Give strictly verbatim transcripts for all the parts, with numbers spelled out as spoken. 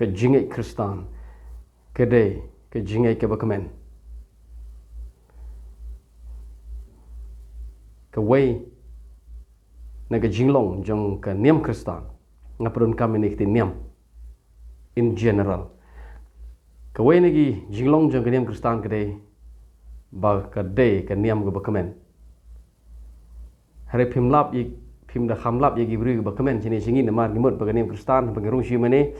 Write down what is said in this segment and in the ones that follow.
Ka jingngeit Khristan ka dei ka jingngeit kaba kmen. Kawei na ka jinglong jong ka niam Khristan, nga pyndonkam ïa kane ka niam in general. Kawei na ka jinglong jong ka niam Khristan ka dei ba ka dei ka niam kaba kmen. Hynrei phim lap ïa, phim da kham lap ïa ki briew ba kmen shane sha ngi namar ngi mut ba ka niam Khristan ba ngi rung sha ïingmane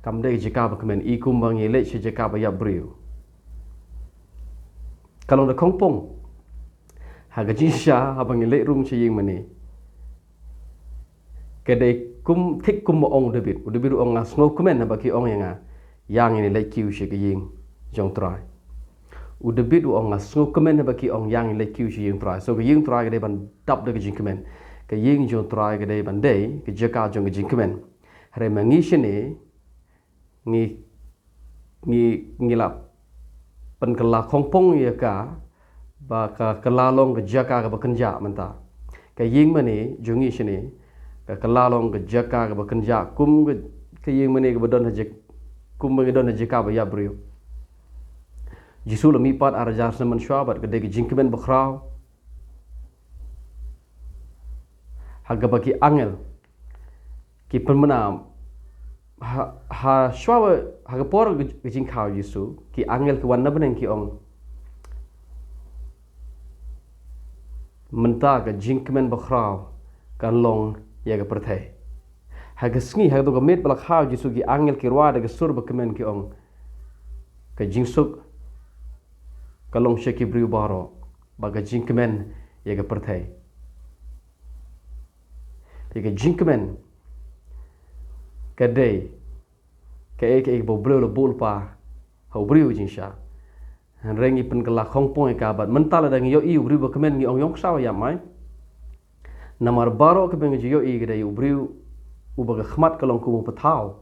kam dei ka jaka ba kmen, i kumba ngi leit sha jaka ba ïap briew. Ka long da khongpong ha ka jingshisha haba ngi leit rung sha ïingmane. Ka dei kum, thik kumba ong u David. U David u ong, nga sngewkmen haba ki ong ïa nga, ïa ngin leit kiew sha ka ïing jong Trai. U David u ong, nga sngewkmen haba ki ong, ïa ngin leit kiew sha ïing Trai. So ka ïing Trai ka dei ban dap da ka jingkmen. Ka ïing jong Trai ka dei ban dei ka jaka jong ka jingkmen. Hynrei ma ngi shane ngi, ngi, ngi la pynkylla khongpong ïa ka ba ka, ka la long ka jaka kaba kynjah mynta. Ka ïingmane jong ngi shane ka, ka la long ka jaka kaba kynjah kum ka, ka ïingmane kaba don ha jaka, kumba ngi don ha jaka ba ïap briew. Jisu la mihpat ar hajar snem mynshuwa bad ka dei ka jingkmen bakhraw. Ha kaba ki angel ki pynbna ha, ha shuwa, ha ka por ka jingkhaw Jisu, ki angel ki wan na bneng ki ong, mynta ka jingkmen bakhraw kan long ïa ka pyrthei. Ha ka sngi, ha ka miet ba la khaw Jisu, ki angel ki rwai da ka sur ba kmen ki ong, ka jingsuk ka long sha ki briew baroh, ba ka jingkmen ïa ka pyrthei. Te ka jingkmen ka dei kaei kaei ba u briew la buh lypa ha u briew jingshisha. Hynrei ngi pynkylla khongpong ïa ka bad mynta lada ngi ïohi u briew ba kmen ngi ong ïong ksaw ïa mai. Namar baroh kaba ngi ju ïohi ka dei u briew uba ka khmat ka long kum u pathaw.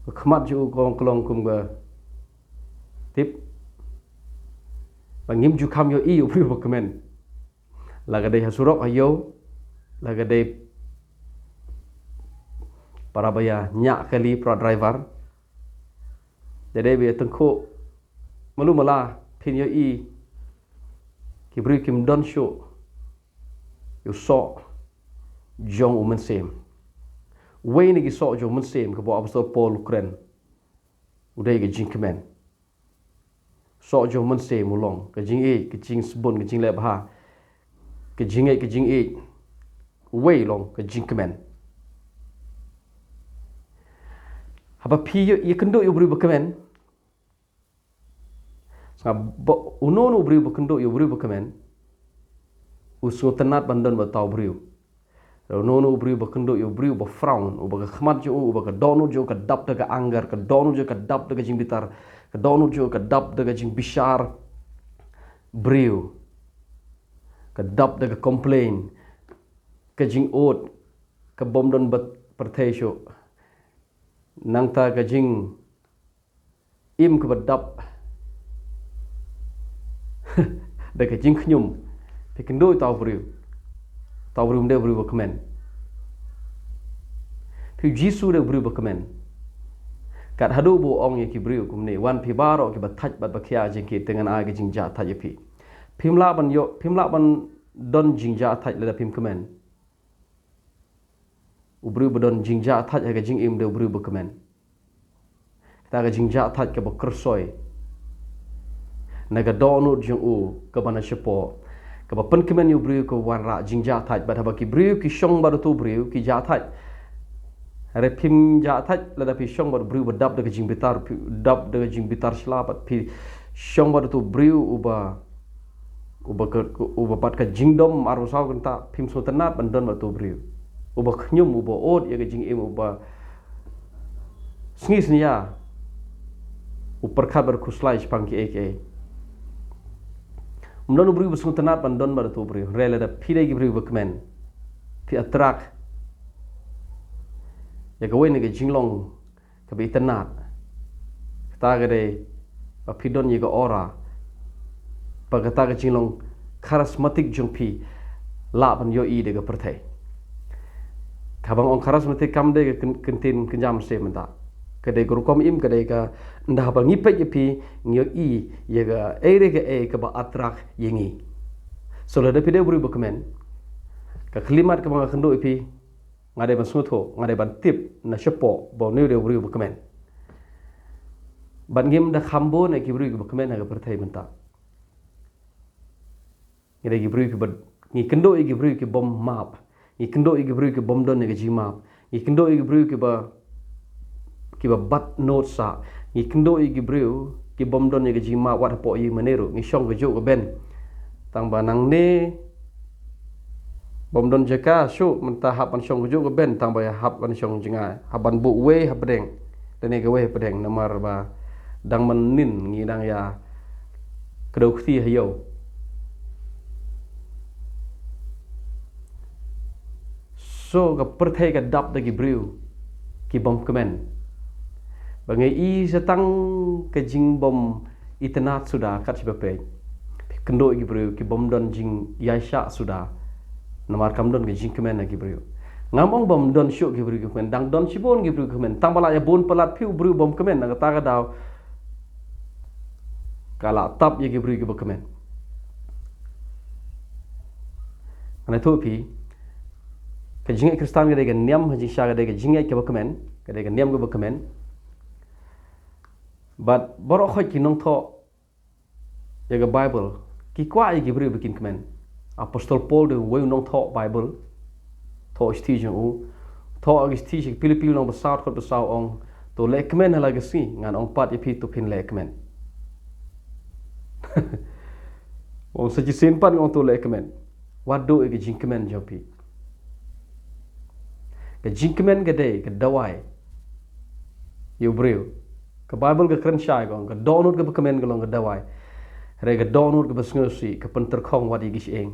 Ka khmat jong u ka long kum ka tip ba ngim ju kham ïohi u briew ba kmen. La ka dei ha surok ha ïew, la ka dei para ba ïa ñiah kali, para driver. Da dei ba ïa tyngkhuh malu mala phin ïohi ki briew kim don shuh ïa u soh jong u mynsiem. Wei na ki soh jong u mynsiem kaba u apostol Paul u kren u dei ka jingkmen. Soh jong u mynsiem u long ka jingïeit, ka jingsbun, ka jingleh bha, ka jingngeit, ka jingïeit. Uwei long ka jingkmen. Haba phi ïa, ïakynduh ïa u briew ba kmen, sngap ba uno uno u briew ba kynduh ïa u briew ba kmen, u sngewtynnat ban don bad uta u briew. Uno uno u briew ba kynduh ïa u briew ba frown, uba ka khmat jong u, uba ka dohnud jong u ka dap da ka anger, ka dohnud jong u ka dap da ka jingbitar, ka dohnud jong u ka dap da ka jingbishar briew, ka dap da ka complain, ka jingud ka bym don bad pyrthei shuh. Nangta ka jing im kaba dap da ka jingkhñium. Phi kynduh ïa uta u briew. Uta u briew um dei u briew ba kmen. Phi, u Jisu u dei u briew ba kmen. Kat haduh ba u ong ïa ki briew kumne, wan phi baroh kiba thait bad ba khia jingkit, te ngan ai ka jingjahthait ïa phi. Phim lah ban ïoh, phim lah ban don jingjahthait lada phim kmen. U briew ba don jingjahthait ha ka jingim u dei u briew ba kmen. Kata ka jingjahthait kaba kyrsoi na ka dohnud jong u kaba na shapoh, kaba pynkmen ïa u briew ka wanrah jingjahthait. Bad haba ki briew ki shong bad utu u briew ki jahthait. Hynrei phim jahthait lada phi shong bad u briew ba dap da ka jingbitar, phi dap da ka jingbitar shlap, bad phi shong bad utu u briew uba, uba ka, uba pat ka jingdom arphew saw kynta, phim sngewtynnat ban don bad utu u briew. Uba khñium, uba ud ïa ka jingim, uba sngi synñia, u pyrkhat bad khuslai shaphang kiei kiei. Um don u briew ba sngewtynnat ban don bad utu u briew. Hynrei lada phi dei ki briew ba kmen, phi attract ïa kawei na ka jinglong kaba itynnat. Kata ka dei ba phi don ïa ka aura, ba kata ka jinglong charismatic jong phi lah ban ïohi da ka pyrthei. Kaba nga ong charismatic kam dei ka kyn-, kyntien kynja mynsiem mynta. Ka dei ka rukom im, ka dei ka nda haba ngi peit ïa phi, ngi ïohi ïa ka ei re ka ei kaba attract ïa ngi. So lada phi dei u briew ba kmen, ka khyllipmat kaba nga kynduh ïa phi, nga dei ban sngewthuh, nga dei ban tip na shapoh ba une u dei u briew ba kmen. Bad ngim da kham bun ïa ki briew kiba kmen ha ka pyrthei mynta. Ngi dei ki briew kiba, ngi kynduh ïa ki briew ki bym map. Ngi kynduh ïa ki briew ki bym don ïa ka jingmap. Ngi kynduh ïa ki briew kiba, kiba bat nud sah. Ngi kynduh ïa ki briew ki bym don ïa ka jingmap wat hapoh ïing mane ruh. Ngi shong kajuh ka bench. Tang ba nangne bym don jaka shuh, mynta hap ban shong kajuh ka bench, tang ba ïa hap ban shong jngai. Hap ban buh wei hapdeng, lane kawei hapdeng, namar ba dang mynnin ngi dang ïa kdew kti ha ïew. So ka pyrthei ka dap da ki briew ki bym kmen. Ba ngi i sa tang ka jingbym itynnad suda kat shi ba peit. Phi kynduh ïa ki briew ki bym don jingïaishah suda, namar kam don ka jingkmen na ki briew. Ngam ong bym don shuh ki briew ki kmen, dang don shibun ki briew ki kmen. Tang ba la ïa bun palat phi u briew bym kmen, na kata ka daw ka la tap ïa ki briew kiba kmen. Ngan ïathuh phi, ka jingngeit Khristan ka dei ka niam, ka jingshisha ka dei ka jingngeit kaba kmen, ka dei ka niam kaba kmen. Bad baroh khoit ki nongthoh ïa ka Bible ki kwah ïa ki briew ba kin kmen. Apostol Paul dei uwei u nongthoh Bible, thoh shithi jong u, thoh ïa ki shithi sha ki Philippi lynnong ba saw dkhot ba saw, ong, to leh kmen ha la ka sngi. Ngan ong pat ïa phi, to phin leh kmen. Ong sa shisien pat, ong to leh kmen. Wat duh ïa ka jingkmen jong phi. Ka jingkmen ka dei ka dawai ïa u briew. Ka Bible ka kren shai, ka ong, ka dohnud kaba kmen ka long ka dawai. Hynrei ka dohnud kaba sngewsih ka pyntyrkhong wat ïa ki shyieng.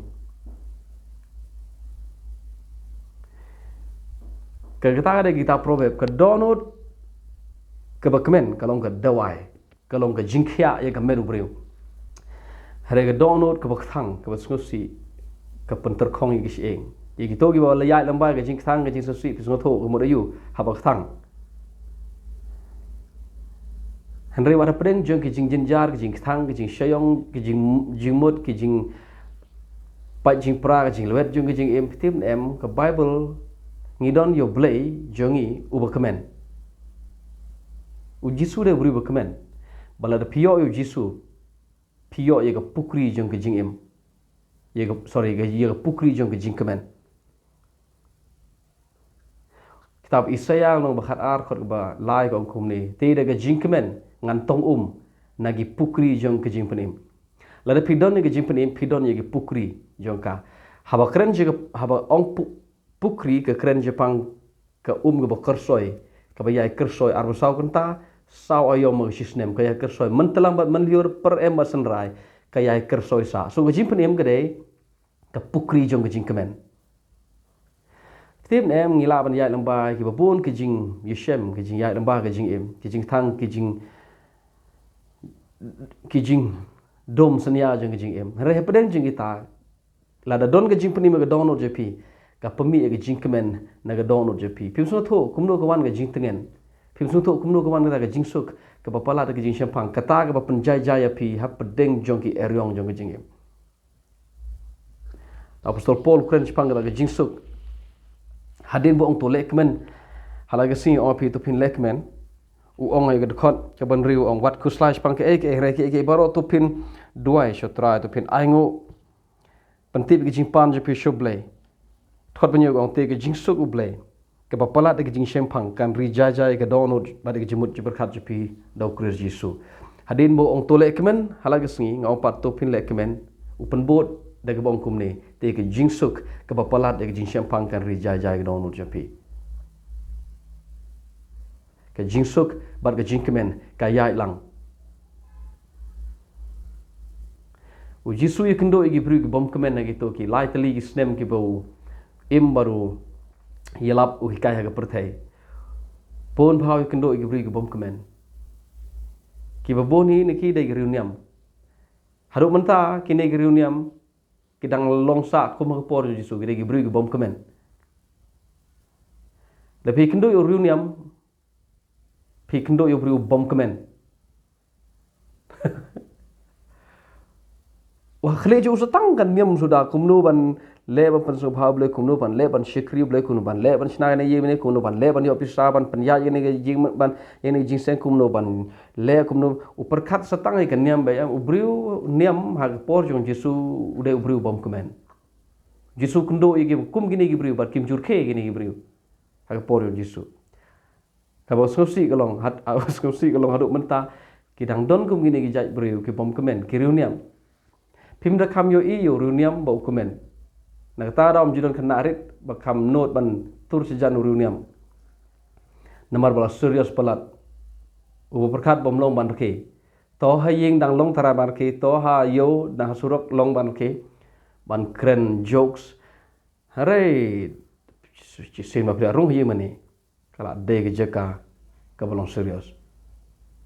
Ka, kata ka dei kita Proverb, ka dohnud kaba kmen ka long ka dawai, ka long ka jingkhiah ïa ka met u briew. Hynrei ka dohnud kaba kthang, kaba sngewsih, ka pyntyrkhong ïa ki shyieng. Ïa kito kiba la ïaid lyngba ka jingkthang ka jingsngewsih, phi sngewthuh ka mut aïu haba kthang. Hynrei wat hapdeng jong ki jingjynjar, ki jingkthang, ki jingshaïong, ki jing, jingmut, ki jing pait jingpra, ka jinglwet jong ka jingim, phi tip ne em, ka Bible, ngi don ïa u Blei jong ngi uba kmen. U Jisu dei u briew ba kmen. Ba lada phi ïoh ïa u Jisu, phi ïoh ïa ka pukri jong ka jingim. Ïa ka, sorry, ïa ka pukri jong ka jingkmen. Kitab Isaïah lynnong ba khatar, dkhot kaba lai ka ong kumne: Te da ka jingkmen ngan tong um na ki pukri jong ka jingpynim. Lada phi don ïa ka jingpynim, phi don ïa ki pukri jong ka. Haba kren jong ka, haba ong pu-, pukri, ka kren jong pang ka um kaba kyrsoi, kaba ïai kyrsoi arphew saw kynta, saw aïom ha ka shisnem, ka ïai kyrsoi. Myntlang bad mynlyiur, pyrem bad synrai, ka ïai kyrsoi sah. So ka jingpynim ka dei ka pukri jong ka jingkmen. Tip ne em, ngi lah ban ïaid lyngba kiba bun ki jingïashem, ki jingïaid lyngba ka jingim, ki jingkthang, ki jing, ki jingdum synñia jong ka jingim. Hynrei hapdeng jong kita, lada don ka jingpynim ïa ka dohnud jong phi, ka pynmih ïa ka jingkmen na ka dohnud jong phi. Phim sngewthuh kumno ka wan ka jingtngen. Phim sngewthuh kumno ka wan kata ka jingsuk kaba palat ïa ka jingshemphang, kata kaba pynjai jai ïa phi hapdeng jong ki eriong jong ka jingim. Apostol Paul u kren shaphang kata ka jingsuk. Hadien ba u ong to leh kmen ha la ka sngi, ong ïa phi to phin leh kmen, u ong ha ka dkhot kaba hynriew, u ong wat khuslai shaphang kaei kaei, hynrei kaei kaei baroh to phin duwai sha u Trai, to phin ainguh, pyntip ïa ka jingpan jong phi sha u Blei. Dkhot ba hynñiew ka ong, te ka jingsuk u Blei kaba palat ïa ka jingshemphang kan ri jai jai ïa ka dohnud bad ïa ka jingmut jingpyrkhat jong phi da u Khrist Jisu. Hadien ba u ong to leh kmen ha la ka sngi, nga ong pat to phin leh kmen, u pynbud da kaba ong kumne: Te ka jingsuk kaba palat ïa ka jingshemphang kan ri jai jai ïa ka dohnud jong phi. Ka jingsuk bad ka jingkmen ka ïaid lang. U Jisu u ïakynduh ïa ki briew ki bym kmen ha kito ki lai tylli ki snem kiba u im bad u ïalap, u hikai ha ka pyrthei. Bun bha u ïakynduh ïa ki briew ki bym kmen. Kiba bun hi na ki dei ki riewniam. Haduh mynta kine ki riewniam ki dang long sah kum ha ka por jong u Jisu, ki dei ki briew ki bym kmen. Lada phi ïakynduh ïa u riewniam, Phi kynduh ïa u briew u bym kmen. Wa khleh ju sa tang kan niam suda kumno ban leh ban pynsngewbha u Blei, kumno ban leh ban shakri u Blei, kumno ban leh ban shna ïa ne ïa ne, kumno ban leh ban ïoh pisa ban pynïaid ïa ne ka jing ban ïa ne jingseng, kumno ban leh kumno u pyrkhat sa tang ïa ka niam ba ïa u briew niam ha ka por jong Jisu u dei u briew u bym kmen. Jisu kynduh ïa ki kum kine ki briew bad kim jur khe kine ki briew ha ka por jong Jisu. Kaba sngewsih ka long had sngewsih ka long haduh mynta ki dang don kum kine ki jait briew ki bym kmen, ki riewniam. Phim da kham ïohi ïa u riewniam ba u kmen. Na kata daw ym ju don khynnah rit ba kham nud ban tur sha jan u riewniam. Namar ba la serious palat. Uba pyrkhat bym long ban rkhie. To ha ïing dang long tharai ban rkhie, to ha ïew dang ha surok long ban rkhie. Ban kren jokes. Hare shisien ba phi la rung ha ïing mane. Ka la dei ka jaka kaba long serious.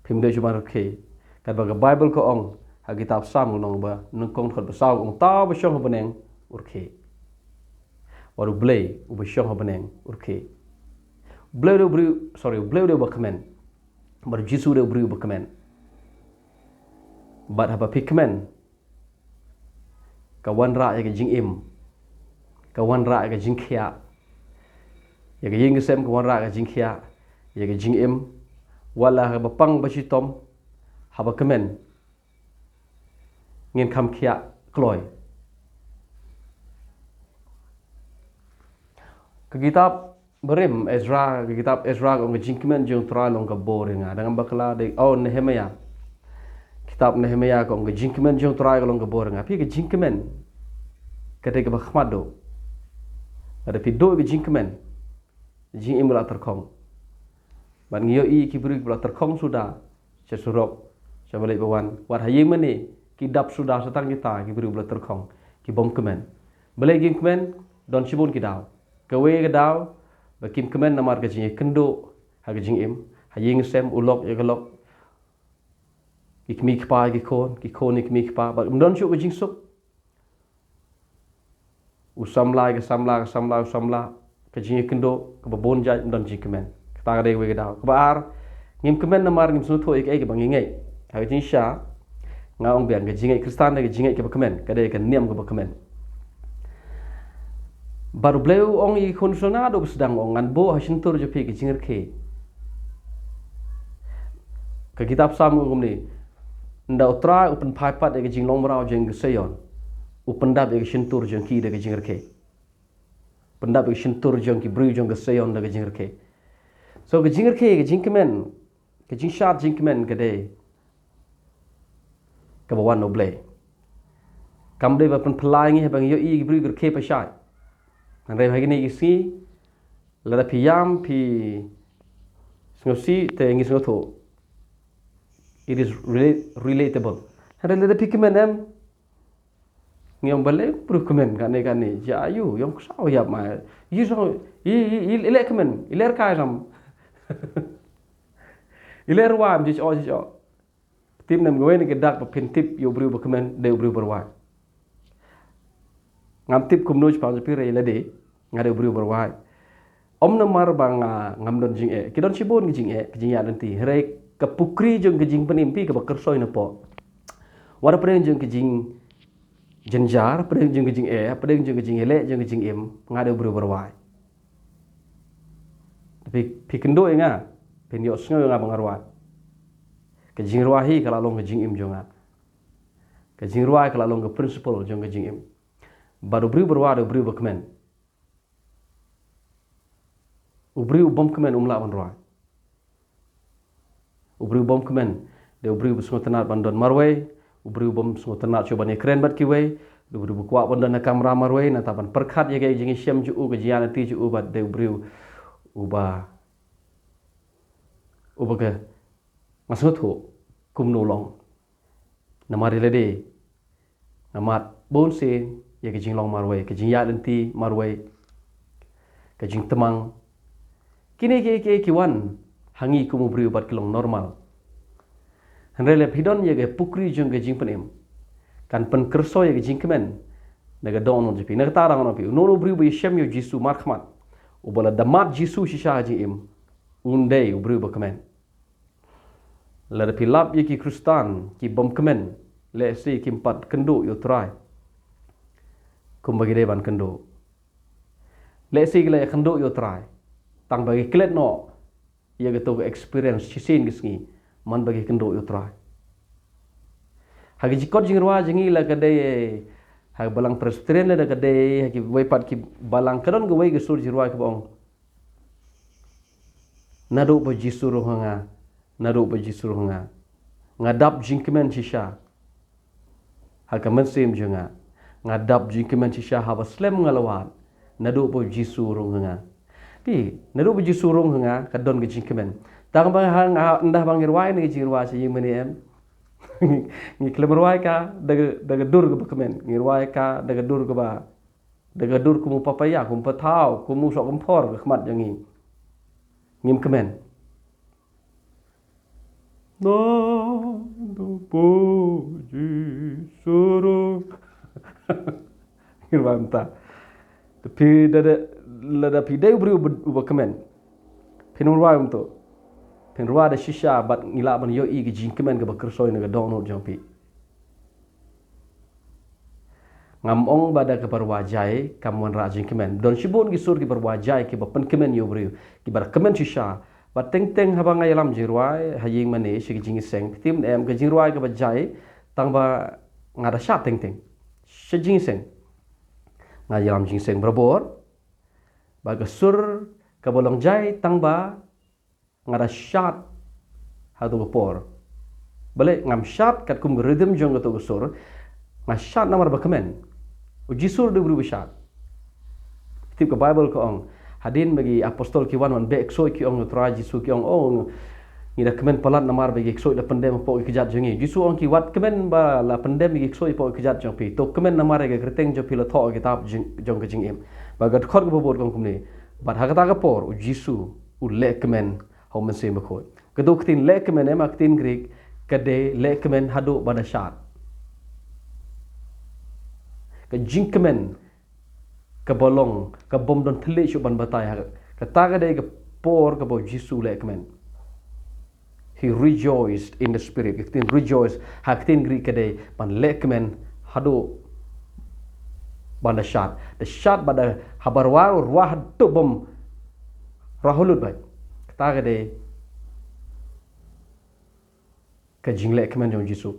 Phim dei shu ban rkhie. Katba ka Baibl ka ong ha kitab Salm ka long ba nyngkong dkhot ba saw ka ong, ta uba shong ha bneng u rkhie. Wat u Blei uba shong ha bneng u rkhie. Blei u dei u briew, sorry, u Blei u dei uba kmen. Bad u Jisu u dei u briew uba kmen. Bad haba phi kmen, ka wanrah ïa ka jingim, ka wanrah ïa ka jingkhiah, ïa ka ïing ka sem ka wanrah ïa ka jingkhiah, ïa ka jingim. Wat la ha kaba pang ba shitom, haba kmen ngin kham khiah kloi. Ka kitab Barim, Ezra, ka kitab Ezra ka ong ka jingkmen jong u Trai long ka bor ïa nga. Dang bakla dei, oh, Nehemiah. Kitab Nehemiah ka ong ka jingkmen jong u Trai ka long ka bor ïa nga. Phi, ka jingkmen ka dei kaba khmat duh. Lada phi duh ka jingkmen, jingim ka la tyrkhong. Bad ngi ïohi ki briew kiba la tyrkhong suda sha surok, sha ba leit ba wan. Wat ha ïing mane ki dap suda sa tang kita ki briew ba la tyrkhong, ki bym kmen. Balei kim kmen? Don shibun ki daw. Kawei ka daw ba kim kmen namar ka jingïakynduh ha ka jingim, ha ïing sem, u lok ïa ka lok, ki kmie kpa ïa ki khun, ki khun ïa ki kmie kpa, bad ym don shuh ka jingsuk. U samla ïa ka samla, ka samla ïa u samla, ka jingïakynduh kaba bun jait, ym don jingkmen. Kata ka dei kawei ka daw. Kaba ar, ngim kmen namar ngim sngewthuh ïa kaei kaba ngi ngeit. Ha ka jingshisha, nga ong biang, ka jingngeit Khristan dei ka jingngeit kaba kmen, ka dei ka niam kaba kmen. Bad u Blei u ong ïa ki khun Israel naduh ba sdang, u ong, ngan buh ha shyntur jong phi ka jingrkhie. Ka kitab Salm ka ong kumne, ynda u Trai u pynphai pat ïa ka jinglong mraw jong ka Sion, u pyndap ïa ka shyntur jong ki da ka jingrkhie. Pyndap ïa ka shyntur jong ki briew jong ka Sion da ka jingrkhie. So ka jingrkhie, ka jingkmen, ka jingshad jingkmen ka dei kaba wan na u Blei. Kam dei ba pynphylla ïa ngi haba ngi ïohi ki briew ki rkhie pyrshah. Hynrei ha kine ki sngi, lada phi ïam, phi sngewsih, te ngi sngewthuh. It is rela-, relatable. Hynrei lada phi kmen em, ngi ong balei u briew kmen kane kane, ja ïu, ïong ksaw ïap ma. Ïu song, i, i, i, i leh kmen, i leh rkhie sam. I leh rwai, ji o, ji o. Tip ne em, kawei na ki dak ba phin tip ïa u briew ba kmen, dei u briew ba rwai. Ngam tip kumno shaphang jong phi, hynrei lade, nga dei u briew ba rwai. Ym namar ba nga ngam don jingeh. Ki don shibun ki jingeh, ki jingïaid lynti. Hynrei ka pukri jong ka jingpynim phi kaba kyrsoi napoh. Wat hapdeng jong ka jingjynjar, hapdeng jong ka jingeh, hapdeng jong ka jingïaleh jong ka jingim, nga dei u briew ba rwai. Te phi, phi kynduh ïa nga, phin ïohsngew ïa nga ba nga rwai. Ka jingrwai hi ka la long ka jingim jong nga. Ka jingrwai ka la long ka principle jong ka jingim. Bad u briew ba rwai dei u briew ba kmen. U briew u bym kmen um lah ban rwai. U briew u bym kmen dei u briew ba sngewtynnat ban don marwei, u briew u bym sngewtynnat shuh ban ïakren bad kiwei, dei u briew ba kwah ban don ha kamra marwei, nangta ban pyrkhat ïa ka jingïashem jong u, ka jingïaid lynti jong u, bad dei u briew uba, uba ka, nga sngewthuh kumno long. Namar ïa lade nga mad bunsien ïa ka jinglong marwei, ka jingïaid lynti marwei, ka jingtymmen. Kine kiei kiei ki wan ha ngi kum u briew bad ki long normal. Hynrei lada phi don ïa ka pukri jong ka jingpynim, kan pynkyrsoi ïa ka jingkmen na ka dohnud jong phi. Na kata nga ong ïa phi, uno uno u briew ba ïashem ïa u Jisu markhmat, uba la da mad Jisu shisha ha jingim, un dei u briew ba kmen. Lada phi lap ïa ki Khristan ki bym kmen, lehse kim pat kynduh ïa u Trai kumba ki dei ban kynduh. Lehse ki la kynduh ïa u Trai, tang ba ki klet noh ïa kato ka experience shisien ki sngi man ba ki kynduh ïa u Trai. Ha ki jingkot jingrwai jong ngi, la ka dei ha ka balang Presbyterian, la ka dei ha kiwei pat ki balang, ka don kawei ka sur jingrwai kaba ong, naduh ba Jisu rung ha nga, naduh ba Jisu rung ha nga, nga dap jingkmen shisha ha ka mynsiem jong nga, nga dap jingkmen shisha haba slem nga la wad, naduh ba Jisu rung ha nga. Phi, naduh ba Jisu rung ha nga, ka don ka jingkmen. Tang ba ha nga, ynda ba ngi rwai ne ka jingrwai sha ïing mane, em, ngi khlem rwai ka da ka, da ka dur kaba kmen, ngi rwai ka da ka dur kaba, da ka dur kum u papaya, kum u pathaw, kum u sohkymphor ka khmat jong ngi. Ngim kmen. Naduh ba Jisu rung. Ngim kmen. Te phi da, da, lada phi dei u briew uba, uba kmen, phin rwai kumto. Phin rwai da shisha bad ngi lah ban ïohi ka jingkmen kaba kyrsoi na ka dohnud jong phi. Ngam ong ba da kaba rwai jai kam wanrah jingkmen. Don shibun ki sur kiba rwai jai kiba pynkmen ïa u briew, kiba da kmen shisha. Bad teng teng haba nga ïalam jingrwai ha ïing mane sha ki jingïaseng, phi tip ne em, ka jingrwai kaba jai tang ba nga da shad teng teng sha jingïaseng. Nga ïalam jingïaseng barabor, bad ka sur kaba long jai tang ba nga da shad ha kato ka por. Balei ngam shad katkum ka rhythm jong kato ka sur? Nga shad namar ba kmen. U Jisu u dei u briew ba shad. Tip ka Baibl ka ong, hadien ba ki apostol ki wan ban beh ksoh, ki ong ïa u Trai Jisu, ki ong, "Oh, ngi da kmen palat namar ba ki ksoh da pyndem hapoh ki kjat jong ngi." U Jisu ong, "Ki wat kmen ba la pyndem ïa ki ksoh hapoh ki kjat jong phi. To kmen namar ïa ka kyrteng jong phi la thoh ha ka kitab jing-, jong ka jingim." Bad ka dkhot kaba bud ka ong kumne, bad ha kata ka por u Jisu u leh kmen ha u Mynsiem Bakhuid. Kato ka ktien leh kmen, em, ha ka ktien Greek, ka dei leh kmen haduh ba da shad. Ka jingkmen kaba long, ka bym don thylliej shuh ban batai ha. Kata ka dei ka por kaba u Jisu u leh kmen. He rejoiced in the Spirit. Ka ktien rejoice ha ka ktien Greek ka dei ban leh kmen haduh ban da shad. Da shad bad da, haba rwai, rwai haduh bym rwai halut bha. Kata ka dei ka jingleh kmen jong u Jisu.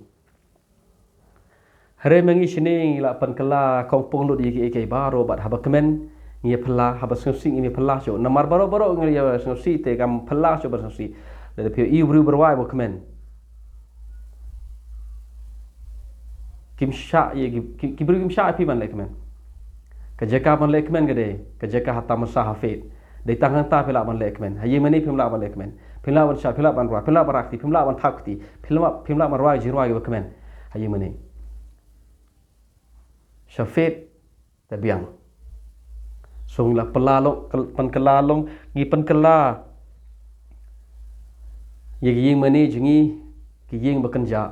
Hynrei ma ngi shane ngi la pynkylla khongpong lut ïa kiei kiei baroh, bad haba kmen ngi ïa phylla, haba sngewsih ngim ïa phylla shuh. Namar baroh baroh ngi ïa sngewsih te kam phylla shuh ban sngewsih. Lada phi ïohi u briew ba rwai ba kmen, kim shah ïa ki, ki, ki briew kim shah ïa phi ban leh kmen. Ka jaka ban leh kmen ka dei ka jaka ha tamasa, ha faith. Dei tang hangta phi lah ban leh kmen. Ha ïing mane phim lah ban leh kmen. Phim lah ban shad, phim lah ban rwai, phim lah ban rah kti, phim lah ban thap kti, phim lah, phim lah ban rwai jingrwai kiba kmen ha ïing mane. Sha faith te biang. So ngi la pynkylla long, kyl-, pynkylla long, ngi pynkylla ïa ki ïing mane jong ngi, ki ïing ba kynjah,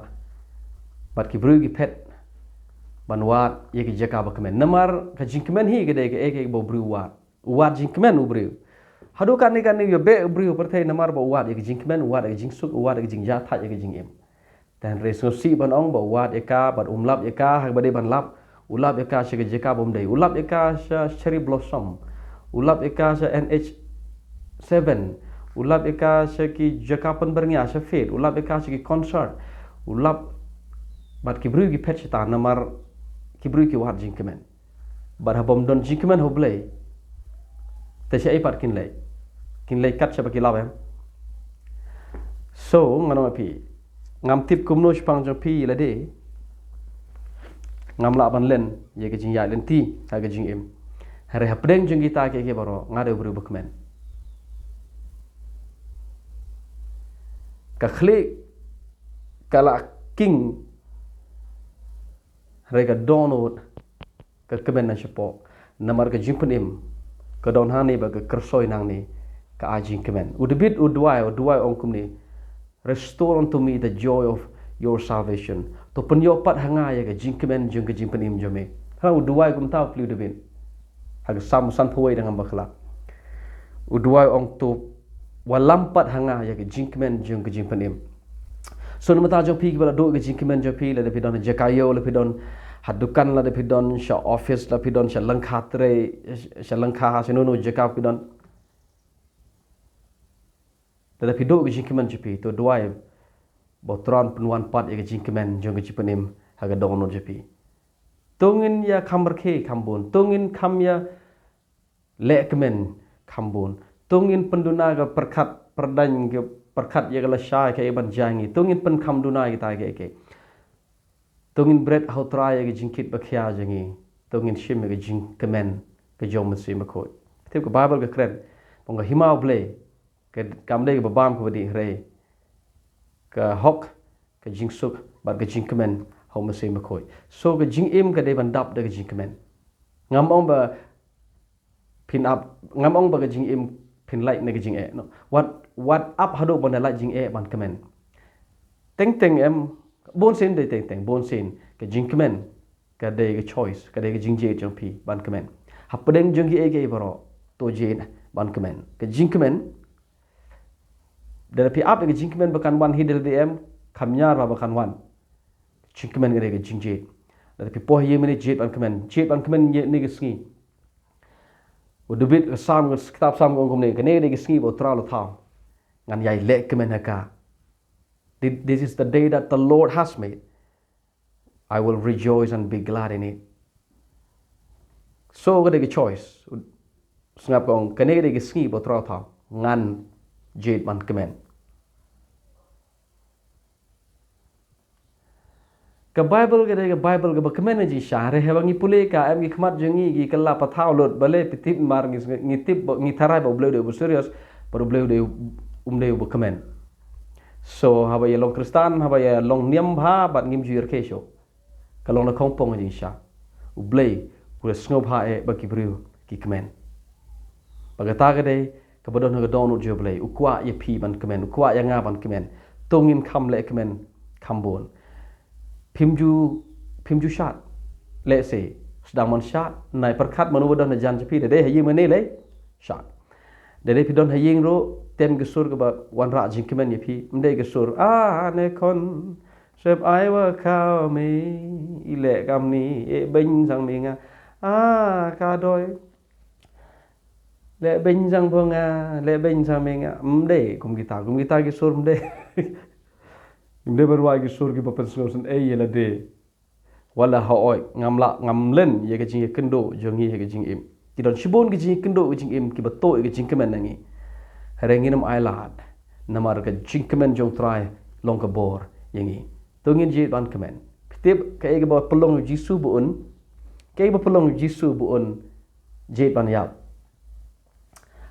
bad ki briew ki phet ban wad ïa ki jaka ba kmen. Namar ka jingkmen hi ka dei kaei kaei ba u briew u wad. U wad jingkmen u briew. Haduh katne katne u ïa beh u briew ha pyrthei namar ba u wad ïa ka jingkmen, u wad ïa ka jingsuk, u wad ïa ka jingïathait, ïa ka jingim. Te hynrei sngewsih ban ong ba u wad ïa ka bad um lap ïa ka ha kaba dei ban lap. U lap ïa ka sha ka jaka bym dei. U lap ïa ka sha Cherry Blossom. U lap ïa ka sha N H seven. U lap ïa ka sha ki jaka pynbyrngia, sha faith. U lap ïa ka sha ki concert. U lap, bad ki briew ki phet shata namar ki briew ki wad jingkmen. Bad haba ym don jingkmen ha U Blei, te shaei pat kin leh? Kin leh kat shaba ki lap, em? So ngan ong ïa phi, ngam tip kumno shaphang jong phi lade, ngam lah ban len ïa ka jingïaid lynti ha ka jingim. Hynrei hapdeng jong kita kiei kiei baroh nga dei u briew ba kmen. Ka khlieh ka la king, hynrei ka dohnud ka kmen na shapoh. Namar ka jingpynim ka don hangne bad ka kyrsoi nangne ka ai jingkmen. U Dabid u duwai, u duwai ong kumne, "Restore unto me the joy of your salvation." To pynïoh pat ha nga ïa ka jingkmen jong ka jingpynim jong me. Ha u duwai kumta u pli u Dabid. Ha ka Salm sanphew wei, da ngam bakla, u duwai ong, "To wallam pat ha nga ïa ka jingkmen jong ka jingpynim." So na bynta jong phi kiba la duh ka jingkmen jong phi, lada phi don ha jaka ïew, lada phi don ha dukan, lada phi don sha office, lada phi don sha lyngkha trei, sha lyngkha ha sha no no jaka phi don, lada phi duh ka jingkmen jong phi, to duwai ba U Trai un pynwan pat ïa ka jingkmen jong ka jingpynim ha ka dohnud jong phi. To ngin ïa kham rkhie kham bun, to ngin kham ïa leh kmen kham bun, to ngin pynduna ka pyrkhat pyrdaiñ, ka pyrkhat ïa ka lashai kaei ban jia ïa ngi, to ngin pynkham duna ïa kita kiei kiei. To ngin bret ha U Trai ïa ka jingkit ba khia jong ngi, to ngin shim ïa ka jingkmen ka jong U Mynsiem Bakhuid. Tip ka Baibl ka kren ba ka hima U Blei ka, kam dei kaba bam kaba dih, hynrei ka hok, ka jingsuk bad ka jingkmen ha U Mynsiem Bakhuid. So ka jingim ka dei ban dap da ka jingkmen. Ngam ong ba phin ap, ngam ong ba ka jingim phin lait na ka jingeh, no. Wat, wat ap haduh ban da lait jingeh ban kmen. Teng teng em, bun sien dei teng teng, bun sien ka jingkmen ka dei ka choice, ka dei ka jingjied jong phi ban kmen. Hapdeng jong kiei kiei baroh, to jied ban kmen. Ka jingkmen, lada phi ap ïa ka jingkmen ba kan wan hi da lade em, kham ñiar ba, ba kan wan. Jingkmen ka dei ka jingjied. Lada phi poi ha ïing mynne, jied ban kmen, jied ban kmen ïa kane ka sngi. U David ka Salm, ka kitab Salm ka ong kumne, kane ka dei ka sngi ba U Trai u la thaw, ngan ïai leh kmen ha ka. Thi-, this is the day that the Lord has made. I will rejoice and be glad in it. So ka dei ka choice. Sngap ka ong, kane ka dei ka sngi ba U Trai u thaw, ngan jied ban kmen. Ka Baibl ka dei ka Baibl kaba kmen na jingshisha. Hynrei haba ngi pule ka, em, ki khmat jong ngi ki kylla pathaw lut, balei? Phi tip namar ngi, ngi tip ba, ngi tharai ba U Blei u dei uba serious, bad U Blei u dei, um dei uba kmen. So haba ïa long Khristan, haba ïa long niam bha, bad ngim ju ïarkhie shuh. Ka long na khongpong jingshisha. U Blei u la sngewbha eh ba ki briew ki kmen. Bad kata ka dei kaba don ha ka dohnud jong U Blei. U kwah ïa phi ban kmen, u kwah ïa nga ban kmen. To ngin kham leh kmen kham bun. Phim ju, phim ju shad? Lehse se sdang ban shad. Nai pyrkhat, mano ba don hajan jong phi, da dei ha ïing mynne lei shad. Da dei phi don ha ïing ruh, tem ka sur kaba wanrah jingkmen ïa phi. Ym dei ka sur, "Ah, ne khon, sep ai wa kha me, i leh kamni, e beiñ sang me nga. Ah, ka doi. Leh beiñ sang pho nga, leh beiñ sang me nga." Ym dei kum kita, kum kita ki sur ym dei. Ym dei ban rwai ki sur kiba pynsngewsynei ïa lade. Wat la hooid, ngam lah, ngam len ïa ka jingïakynduh jong ngi ha ka jingim. Ki don shibun ki jingïakynduh ka jingim kiba tuh ïa ka jingkmen na ngi. Hynrei ngin ym ailad, namar ka jingkmen jong U Trai long ka bor ïa ngi. To ngin jied ban kmen. Phi tip kaei kaba pynlong ïa U Jisu ba un, kaei kaba pynlong ïa U Jisu ba un jied ban ïap?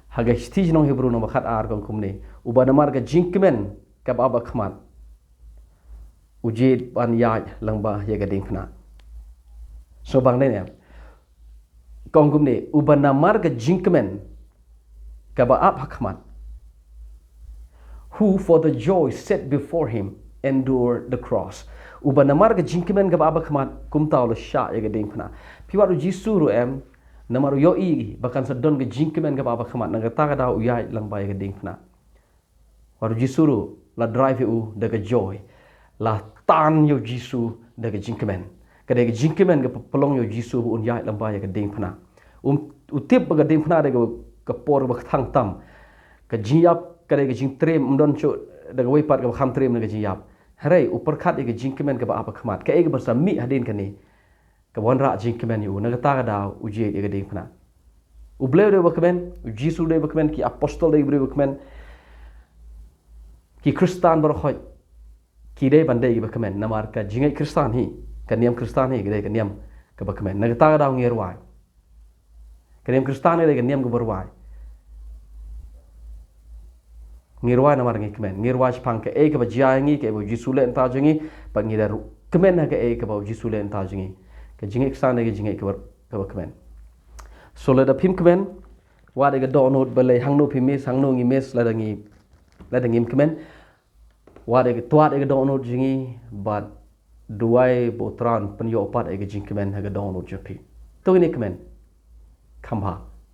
Ha ka shithi sha ki nong Hebru lynnong ba khatar ka ong kumne, uba namar ka jingkmen kaba ap ha khmat u jied ban ïaid lyngba ïa ka diengphna. Sngewbang ne em? Ka ong kumne, uba namar ka jingkmen kaba ap ha khmat, who for the joy set before him endured the cross. Uba namar ka jingkmen kaba ap ha khmat, kumta u la shah ïa ka diengphna. Phi wad U Jisu ruh em, namar u ïohi ba kan sa don ka jingkmen kaba ap ha khmat, na kata ka daw u ïaid lyngba ïa ka diengphna. Wat U Jisu ruh la drive ïa u da ka joy, la tan ïa U Jisu da ka jingkmen. Ka dei ka jingkmen kaba pynlong ïa U Jisu ba un ïaid lyngba ïa ka diengphna. Um, u tip ba ka diengphna dei ka, ka por ba kthang tam. Ka jingïap ka dei ka jingtriem, ym don shuh da kawei pat kaba kham triem na ka jingïap. Hynrei u pyrkhat ïa ka jingkmen kaba ap ha khmat, kaei kaba sa mih hadien kane, kaba wanrah jingkmen ïa u. Na kata ka daw u jied ïa ka diengphna. U Blei u dei uba kmen, U Jisu u dei uba kmen, ki apostol u dei uba kmen, ki Khristan baroh khoit ki dei ban dei kiba kmen, namar ka jingngeit Khristan hi, ka niam Khristan hi ka dei ka niam kaba kmen. Na kata ka daw ngi rwai. Ka niam Khristan ka dei ka niam kaba rwai. Ngi rwai namar ngi kmen. Ngi rwai shaphang kaei kaba jia ïa ngi, kaei ba U Jisu u leh na ka bynta jong ngi, bad ngi da ruh kmen ha kaei kaba U Jisu u leh na ka bynta jong ngi. Ka jingngeit Khristan ka dei ka jingngeit kaba, kaba kmen. So lada phim kmen, wad ïa ka dohnud balei, hangno phi miss, hangno ngi miss lada ngi, lada ngim kmen. Wad ïa ka, wad ïa ka dohnud jong ngi bad duwai ba U Trai un pynïoh pat ïa ka jingkmen ha ka dohnud jong phi. To ngin ïa kmen kham bha.